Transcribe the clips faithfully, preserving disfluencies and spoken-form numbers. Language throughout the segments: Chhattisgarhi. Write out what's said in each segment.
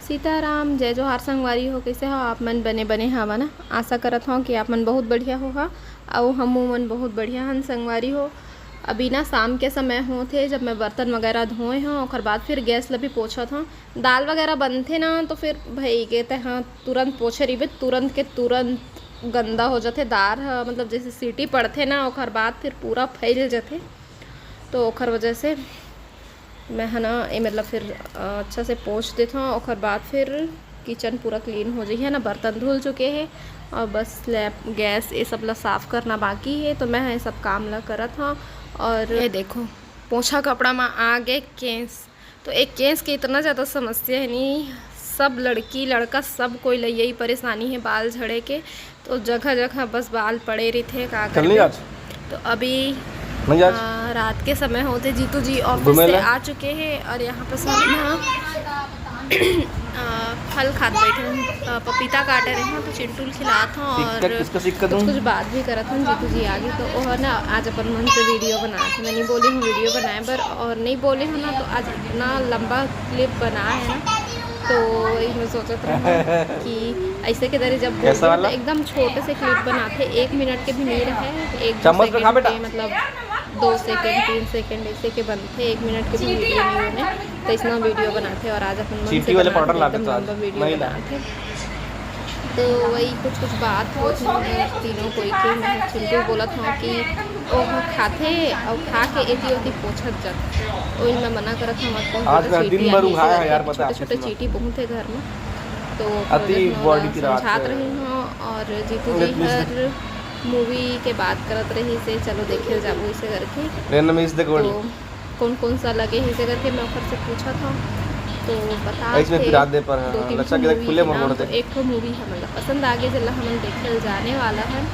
सीताराम, जय जोहार संगवारी हो, कइसे हो आप मन? बने बने हवा ना? आशा करत हव कि आप मन बहुत बढ़िया होहा, अउ हमू मन बहुत बढ़िया हन संगवारी हो। अभी ना शाम के समय होत हे, जब मैं बर्तन वगैरह धोए हव, ओकर बाद फिर गैस ल भी पोछत हव। दाल वगैरह बनथे ना, तो फिर भई के तेहा तुरंत पोछे रहिबे, तुरंत के तुरंत गंदा हो जाथे दाल ह, मतलब जैसे सीटी पड़थे ना, ओकर बाद फिर पूरा फैल जाथे। तो ओकर वजह से मैं ह ना, ए, मतलब फिर, अ, अच्छा से पोंछ देथव, ओकर बाद फिर किचन पूरा क्लीन हो जाही, है ना। बर्तन धुल चुके हे और बस स्लैब, गैस, ये सब ला साफ करना बाकी हे, तो मैं ह ये सब काम ला करत हव। और ये देखो, पोछा कपड़ा म आ गे केस, तो एक केस के इतना ज़्यादा समस्या हे नी, सब लड़की लड़का सब कोई ल यही परेशानी हे बाल झड़े के, तो जगह जगह बस बाल पड़े रहिथे, का चल नहीं करबे? आज? तो अभी नहीं आज? आ, रात के समय होत हे, जीतू जी ऑफिस घूमे से ला? आ चुके हे और यहाँ पर सब ना आ, फल खात बैठे हन, आ, पपीता काटे रहे हन, तो चिंटू ल खिलात हव और सिक्का, किसका सिक्का कुछ दूं? कुछ बात भी करत हन। जीतू जी आगे तो ओह ना आज अपन मन से वीडियो बनात हे, मैं नहीं बोली हूँ वीडियो बनाए बर, और नहीं बोले हूँ ना तो आज इतना लंबा क्लिप बना है ना, तो वही मैं सोचत रहूँ कि ऐसे के दरे जब बोलते कैसा हैं तो वाला? एकदम छोटे से क्लिप बनाते, एक मिनट के भी नहीं रहे, एक दो चम्मच में खा सेकंड बेटा। के, मतलब दो सेकंड, तीन सेकंड ऐसे के बनते, एक मिनट के भी वीडियो नहीं बने, तो इसना वीडियो बनाते। और आज अपन मन से चींटी वाले बनाते, पाउडर लाते एकदम तो आज लंबा वीडियो नहीं ला। बनाते। तो वही कुछ कुछ बात होत हे तीनों कोई के, मैं चिंटू बोलत हूँ कि ओह खाथे और खा के एती ओती पोछत जात, वही मैं मना करत हूँ, मत पोछ आज बेटा, मैं चींटी दिन भर आही, उघाया है यार, पता छोटे आपको छोटे सुना। चींटी बहुत है घर में, तो अति वजह से body की रात समझात है। रही हूँ। और जीतू जी इतनी हर मूवी के बात करत रही से, चलो देखे जाबो इसे करके। Random is the body। तो कौन कौन सा लगे हे, इसे करके मैं ओकर से पूछत हव, तो बता ऐसे में थे फिर रात दे पर, हाँ, दो तीन लच्छा ठो के मूवी खुले के में नाम, मोड़ तो दे। एक ठो मूवी हमन ला पसंद आ गे, जेला हमन देखे ल जाने वाला हन,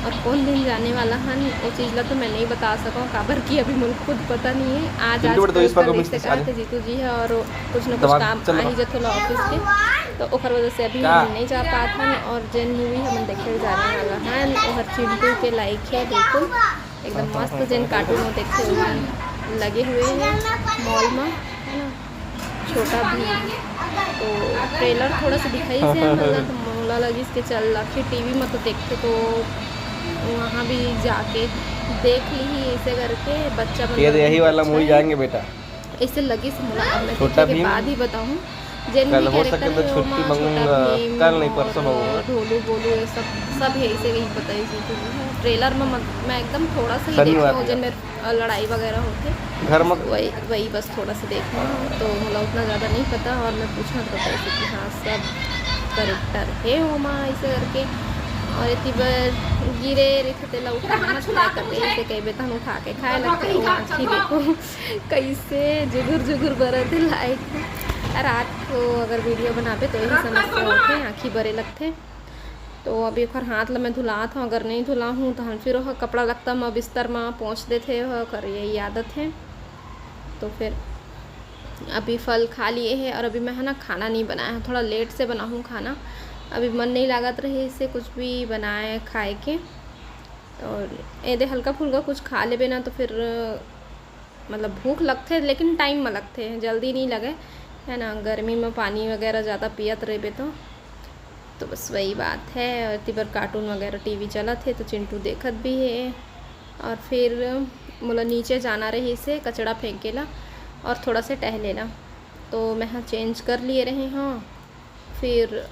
और कौन दिन जाने वाला हन, वो चीज़ ला तो मैं नहीं बता सकूँ, काबर कि अभी मोला खुद पता नहीं है। आज चिंटू आज बेटा, तो इस कल बार को कल मिस ऐसे कर कहा थे जीतू जी है, और कुछ ना कुछ दिमाग काम चल आ रहा। ही जथे ला ऑफिस के, तो ओकर वजह से अभी क्या? हम नहीं जा पात हन। और जेन मूवी हमन देखे ल जाने वाला हन, ओहर चिंटू के लाइक है बिल्कुल। एकदम मस्त जेन कार्टून वो देखते हुए लगे हुए हैं मॉल में, है ना, छोटा भीम। तो ट्रेलर थोड़ा सा दिखाई से हमला, तो मोला लगिस के चल आखिर टीवी में तो देखते, तो वहाँ भी जाके देख ली ही ऐसे करके बच्चा मन ये ला यही अच्छा वाला मूवी है। जाएंगे बेटा। ऐसे लगिस मोला, अब मैं छोटा देखे के भीम। बाद ही बताऊँ। जेन कल भी हो character सके तो है, छुट्टी ओमा मांगूंगा, छोटा भीम कल नहीं, और परसों मांगूंगा। ढोलू बोलू, ये सब, सब है, इसे यही बताई थी। तो ट्रेलर में मत-, मैं एकदम थोड़ा सा ही शनिवार देखी हूँ, को। जेन में, अ, लड़ाई वगैरह होते। घर में वही, वही बस थोड़ा सा देखी हूँ, तो मोला उतना ज़्यादा नहीं पता, और मैं पूछना तो कैसे कि हाँ, सब character है ओमा, ऐसे करके। और इतनी बार गिरे रहिथे, तेला उठाना मत खाए करते, इसे कह बेटा, हम उठा के खाए लगते, वो आँखी देखो। कइसे जुगुर जुगुर बरत हे लाइट। रात को अगर वीडियो बनाबे तो यही समस्या होथे, आँखी बरे लगथे। तो अभी ओखर हाथ ल मैं धुलात हूँ, अगर नहीं धुलाहूँ तो हम फिर ओह कपड़ा लत्ता म बिस्तर म पोंछ देथे, ओह ओकर यही आदत है। तो फिर अभी फल खा लिए है और अभी मैं है ना खाना नहीं बनाया हूँ, थोड़ा लेट से बनाहूँ खाना। अभी मन नहीं लागत रहे इसे कुछ भी बनाए खाए के। और एदे हल्का फुल्का कुछ खा लेबे ना तो फिर मतलब भूख लगथे, लेकिन टाइम म लगथे, जल्दी नहीं लगे, है ना। गर्मी में पानी वगैरह ज़्यादा पियत रहिबे तो, तो बस वही बात है। और इतनी बार कार्टून वगैरह टीवी चलत है तो चिंटू देखत भी है। और फिर मोला नीचे जाना रहिसे कचड़ा फेंके ला और थोड़ा से टहले ला, तो मैं हा चेंज कर लिए रहे हूँ। फिर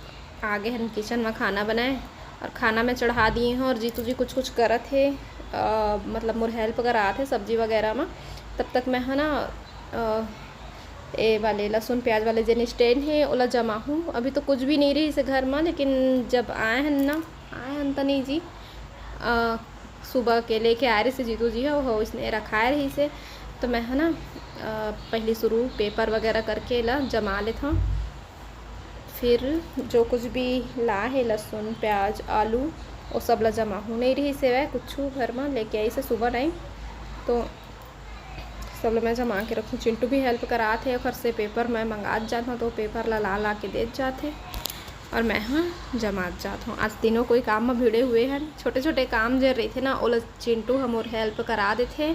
आगे हम किचन में खाना बनाए और खाना मैं चढ़ा दिए हूँ और जीतू जी कुछ कुछ करत हे, अ, मतलब मोर हेल्प करात हे सब्जी वगैरह में। तब तक मैं है ना, अ, ए वाले लहसुन प्याज वाले जेन स्टैंड हे ओला जमा हूँ। अभी तो कुछ भी नहीं रहिसे घर में, लेकिन जब आए हन ना, आए हन तनी जी, अ, सुबह के लेके आए रहिसे जीतू जी ह, ओह इसने रखाए रहिसे, तो मैं है ना, अ, पहली शुरू पेपर वगैरह करके ला जमा लेत हूँ। फिर जो कुछ भी ला हे, लहसुन, प्याज, आलू, वो सब ला जमा हूँ। नहीं रहिसे वह कुछ घर में लेके आइसे सुबह टाइम, तो सब ला मैं जमा के रखूँ। चिंटू भी हेल्प करात हे, ओकर से पेपर मैं मंगात जात हूँ, तो पेपर ला ला ला के देत जात हे और मैं हाँ जमात जात हूँ। आज तीनों कोई काम में भिड़े हुए हैं। छोटे छोटे काम जे रहिथे ना, ओला चिंटू ह मोर हेल्प करा देथे,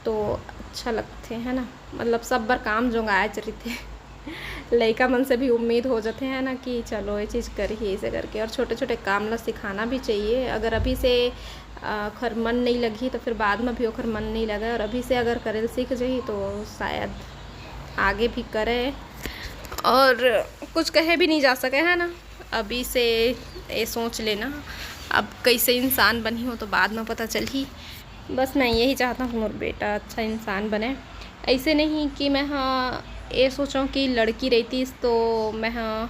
तो अच्छा लगथे, है ना। मतलब सब बर काम जोंगाएच रहिथे। लइका मन से भी उम्मीद हो जाते हैं ना कि चलो ये चीज़ करही ऐसे करके। और छोटे छोटे काम ला सिखाना भी चाहिए। अगर अभी से अ, ओखर मन नहीं लगही तो फिर बाद में भी ओखर मन नहीं लगे। और अभी से अगर करेल सीख जाही तो शायद आगे भी करे। और कुछ कहे भी नहीं जा सके है ना। अभी से ये सोच लेना, अब कैसे इंसान बनी हो तो बाद में पता चलही। बस मैं यही चाहता हूँ कि मोर बेटा अच्छा इंसान बने। ऐसे नहीं कि मैं हाँ ये सोचूँ कि लड़की रहतीस तो मैं हाँ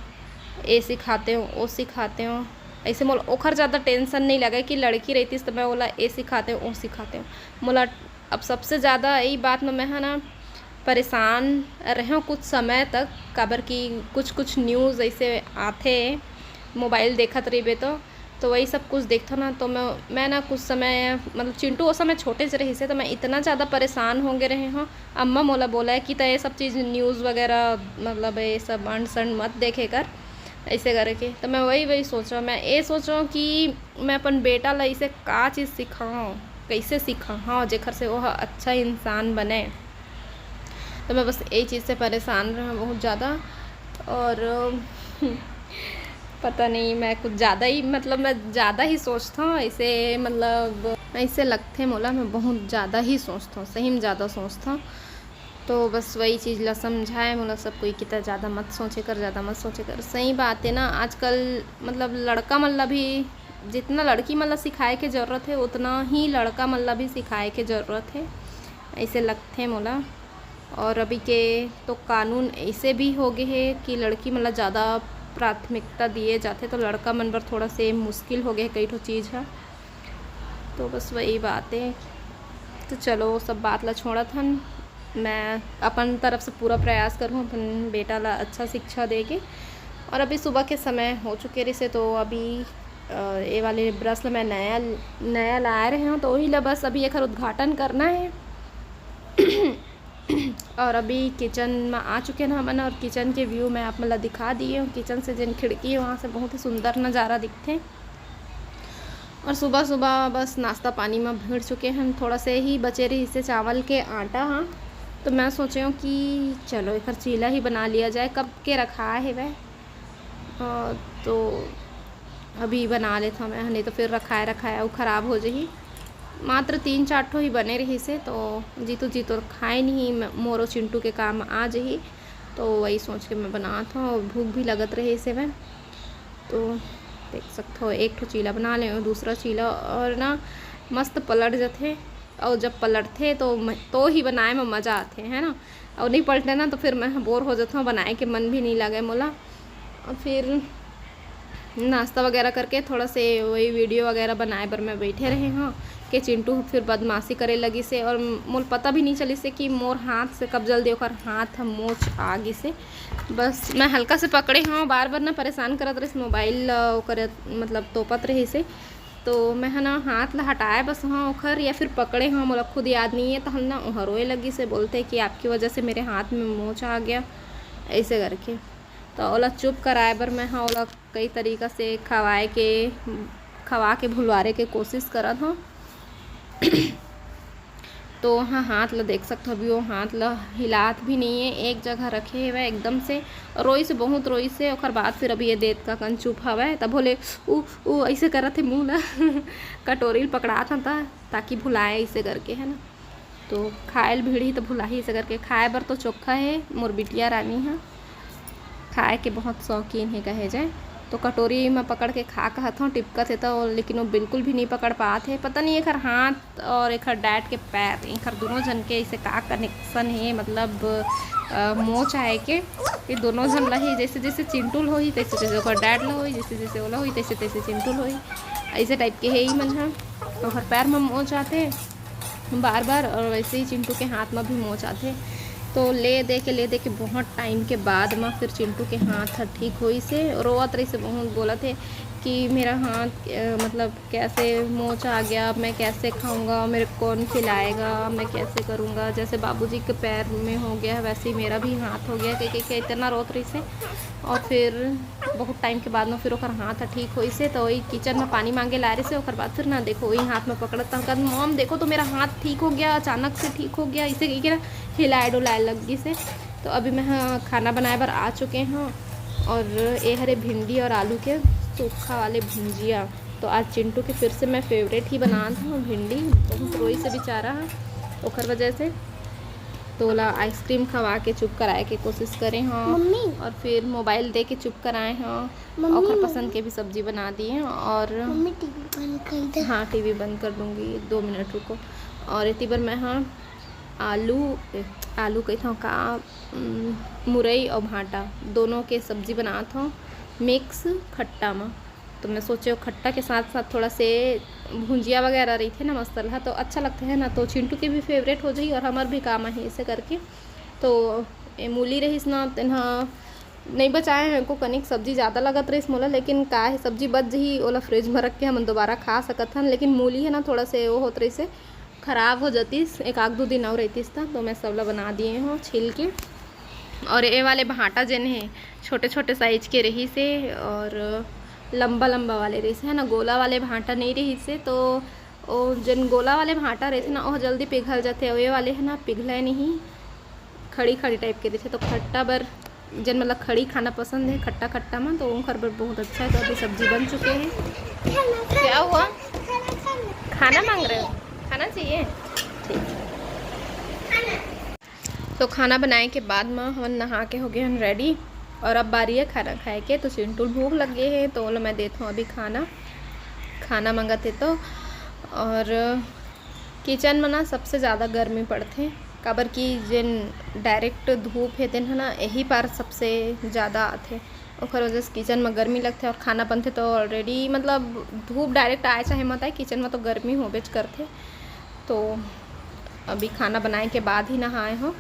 ये सिखाते हूँ, वो सिखाते हूँ। ऐसे मोला ओखर ज़्यादा टेंशन नहीं लगे कि लड़की रहतीस तो मैं ओला ये सिखाते हूँ, वो सिखाते हूँ। मोला अब सबसे ज़्यादा यही बात में मैं है ना परेशान रहे कुछ समय तक, काबर कि कुछ कुछ न्यूज़ ऐसे आते मोबाइल देखत रहिबे तो तो वही सब कुछ देखथों ना। तो मैं मैं ना कुछ समय मतलब चिंटू वो समय छोटे से रहिसे तो मैं इतना ज़्यादा परेशान हो गए रहे हूँ। अम्मा मोला बोला है कि त ये सब चीज़ न्यूज़ वगैरह मतलब ये सब अंड संड मत देखे कर ऐसे करके। तो मैं वही वही सोचो मैं ये सोचो कि मैं अपन बेटा ला इसे का चीज़ सिखाऊँ, कैसे सिखाऊँ जेकर से वो अच्छा इंसान बने। तो मैं बस यही चीज़ से परेशान रहा बहुत ज़्यादा। और पता नहीं मैं कुछ ज़्यादा ही मतलब मैं ज़्यादा ही सोचता हूँ ऐसे मतलब ऐसे लगते मोला मैं बहुत ज़्यादा ही सोचता हूँ, सही में ज़्यादा सोचता हूँ। तो बस वही चीज़ ला समझाए मोला सब कोई कितना ज़्यादा मत सोचे कर, ज़्यादा मत सोचे कर। सही बात है ना, आजकल मतलब लड़का मन ला भी जितना लड़की मन ला सिखाए के ज़रूरत है उतना ही लड़का मन ला भी सिखाए के ज़रूरत है, ऐसे लगते मोला। और अभी के तो कानून ऐसे भी हो गए है कि लड़की मन ला ज़्यादा प्राथमिकता दिए जाते तो लड़का मन बर थोड़ा से मुश्किल हो गए कई ठो चीज़ है। तो बस वही बात है। तो चलो सब बात ला छोड़त हन, मैं अपन तरफ से पूरा प्रयास करूँ अपन बेटा ला अच्छा शिक्षा दे के। और अभी सुबह के समय हो चुके रहिसे तो अभी ये वाले ब्रश ला मैं नया नया लाए रहे हूँ तो वही ला बस अभी एक उद्घाटन करना है। और अभी किचन में आ चुके हैं हमन और किचन के व्यू मैं आप मन ला दिखा दिए हूँ। किचन से जिन खिड़की है वहाँ से बहुत ही सुंदर नज़ारा दिखते। और सुबह सुबह बस नाश्ता पानी में भिड़ चुके हैं, थोड़ा से ही बचे रहिसे चावल के आटा। हाँ तो मैं सोचे हूँ कि चलो एक चीला ही बना लिया जाए, कब के रखा है वह। तो अभी बना लेता मैं, नहीं तो फिर रखाए रखाए वो ख़राब हो जाही। मात्र तीन चार ठो ही बने रहिसे तो जीतू जी तो खाए नहीं, मोरो चिंटू के काम आ जाही। तो वही सोच के मैं बनात हूँ और भूख भी लगत रहिसे मैं। तो देख सकते हो एक ठो चीला बना ले दूसरा चीला और ना मस्त पलट जाते। और जब पलटते तो तो ही बनाए में मज़ा आते है ना। और नहीं पलटे ना तो फिर मैं बोर हो जाता हूँ, बनाए के मन भी नहीं लगे मोला। और फिर नाश्ता वगैरह करके थोड़ा से वही वीडियो वगैरह बनाए बर मैं बैठे रहे हूँ कि चिंटू फिर बदमाशी करे लगी से। और मोल पता भी नहीं चली से कि मोर हाथ से कब जल्दी ओकर हाथ मोच आ गई से। बस मैं हल्का से पकड़े हूँ, बार बार ना परेशान करत रहिस मोबाइल ओकर मतलब तोपत रहिसे। तो मैं है ना हाथ ला हटाए बस हाँ ओखर या फिर पकड़े हाँ मोला खुद याद नहीं है। तो हम ना वहाँ रोए लगी से बोलते कि आपकी वजह से मेरे हाथ में मोच आ गया ऐसे करके। तो ओला चुप कराए बर मैं हाँ ओला कई तरीका से खवाए के खवा के भुलवारे के कोशिश करत हूँ। तो हाँ हाथ ला देख सकत हो अभी वो हाथ ला हिलात भी नहीं है, एक जगह रखे हुए एकदम से। रोई से बहुत रोई से ओकर बाद फिर अभी ये देत का कन चुप हवै तब बोले उ उ ऐसे करत है मुँह ला कटोरी ल पकड़ात हन ता, ताकि भुलाए ऐसे करके है ना। तो खाए ल भिड़ही तो भुलाही ऐसे करके। खाए बर तो चोखा है मोर बिटिया रानी है, खाए के बहुत शौकीन है कहे जाए। तो कटोरी में पकड़ के खा कहत हूँ टिपकत है तो, लेकिन वो बिल्कुल भी नहीं पकड़ पात है। पता नहीं एकर हाथ और एकर डैड के पैर, एकर दोनों जन के ऐसे का कनेक्शन है मतलब मोच आए के। ये दोनों जन ला ही जैसे जैसे चिंटू ल होही तैसे तैसे ओकर डैड ल होही, जैसे जैसे ओला होही तैसे तैसे चिंटू ल होही। ऐसे टाइप के है ही मन हा। ओकर पैर में मोच आते बार बार और वैसे ही चिंटू के हाथ में भी मोच आते। तो ले दे के ले दे के बहुत टाइम के बाद में फिर चिंटू के हाथ ह ठीक होई से रोवत रही से बहुत बोलत है कि मेरा हाथ मतलब कैसे मोच आ गया, मैं कैसे खाऊंगा, मेरे कौन खिलाएगा, मैं कैसे करूँगा। जैसे बाबूजी के पैर में हो गया वैसे ही मेरा भी हाथ हो गया कह के इतना रोत रही से। और फिर बहुत टाइम के बाद में फिर ओकर हाथ ठीक होई से तो वही किचन में पानी मांगे ला रही से। ओकर बाद फिर ना देखो वही हाथ में पकड़त तहन कहत मॉम देखो तो मेरा हाथ ठीक हो गया, अचानक से ठीक हो गया, इसे कह के ना हिलाए डुलाए लग गई से। तो अभी मैं ह खाना बनाए बर आ चुके हौं और ए हरे भिंडी और आलू के सूखा वाले भुंजिया। तो आज चिंटू के फिर से मैं फेवरेट ही बनात हौं भिंडी, बहुत रोइस हे बेचारा ह ओखर वजह से। तो ओला आइसक्रीम खवा के चुप कराए के कोशिश करे हौं मम्मी। और फिर मोबाइल दे के चुप कराए हौं। मम्मी, ओखर पसंद के भी सब्जी बना दिए और मम्मी, टीवी बंद कर दे। हाँ, टीवी बंद कर दूंगी, दो मिनट रुको। और एती बर मैं ह आलू, ए, आलू कहिथौं का, उम, मुरई और भांटा दोनों के सब्जी बनात हौं मिक्स खट्टा म। तो मैं सोचे खट्टा के साथ साथ थोड़ा से भुंजिया वगैरह रहिथे ना मसाला, तो अच्छा लगथे ना, तो चिंटू के भी फेवरेट हो जाही और हमर भी काम आही ऐसे करके। तो ए मूली रहिस ना, तेन ह नइ बचाए हौं, एको कनिक सब्जी ज़्यादा लगत रहिस मोला, लेकिन का हे, सब्जी बच जही, ओला फ्रिज म रख के हमन दोबारा खा सकत हन। लेकिन मूली हे ना, थोड़ा से वो होत रहिस हे, खराब हो जातिस, एक आध दो दिन और रहितिस त। तो मैं सबला बना दिए हौं छील के। और ए वाले भांटा जेन हे, छोटे छोटे साइज के रहिस हे और लंबा लंबा वाले रहिस हे ना, गोला वाले भांटा नइ रहिस हे। तो ओ जेन गोला वाले भांटा रहिथे ना, ओह जल्दी पिघल जाथे, अउ ए वाले हे ना, पिघलय नहीं, खड़ी खड़ी टाइप के रहिथे। तो खट्टा बर, जेन मतलब खड़ी खाना पसंद हे, खट्टा खट्टा में, तो ओकर बर बहुत अच्छा है। तो अभी सब्जी बन चुके हैं। क्या हुआ? खाना मांग रहे हो? खाना चाहिए? ठीक है। तो खाना बनाए के बाद में हमन नहा के हो गए हन रेडी, और अब बारी है खाना खाए के। तो चिंटू भूख लग गए है, तो ओला मैं देत हूँ अभी खाना, खाना मंगत है तो। और किचन में ना सबसे ज़्यादा गर्मी पड़थे, काबर कि जेन डायरेक्ट धूप हे तेन ह ना यही पार सबसे ज़्यादा आथे, ओकर वजह से किचन में गर्मी लगथे। और खाना बनथे तो ऑलरेडी मतलब धूप डायरेक्ट आए चाहे मत आए, किचन में तो गर्मी होबेच करथे। तो अभी खाना बनाए के बाद ही नहाए हो।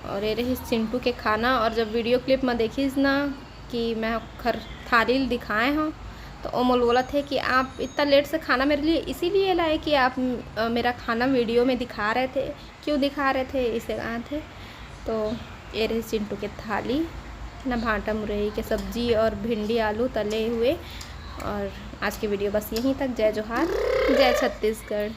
और ये रही चिंटू के खाना, और जब वीडियो क्लिप में देखिस ना कि मैं ओखर थाली ल दिखाए हो, तो ओ मोल बोलत हे कि आप इतना लेट से खाना मेरे लिए इसीलिए लाए कि आप अ, मेरा खाना वीडियो में दिखा रहे थे, क्यों दिखा रहे थे, इसे कहा थे। तो ये रही चिंटू के थाली ना, भांटा मुरई के सब्जी और भिंडी आलू तले हुए। और आज की वीडियो बस यहीं तक। जय जोहार, जय छत्तीसगढ़।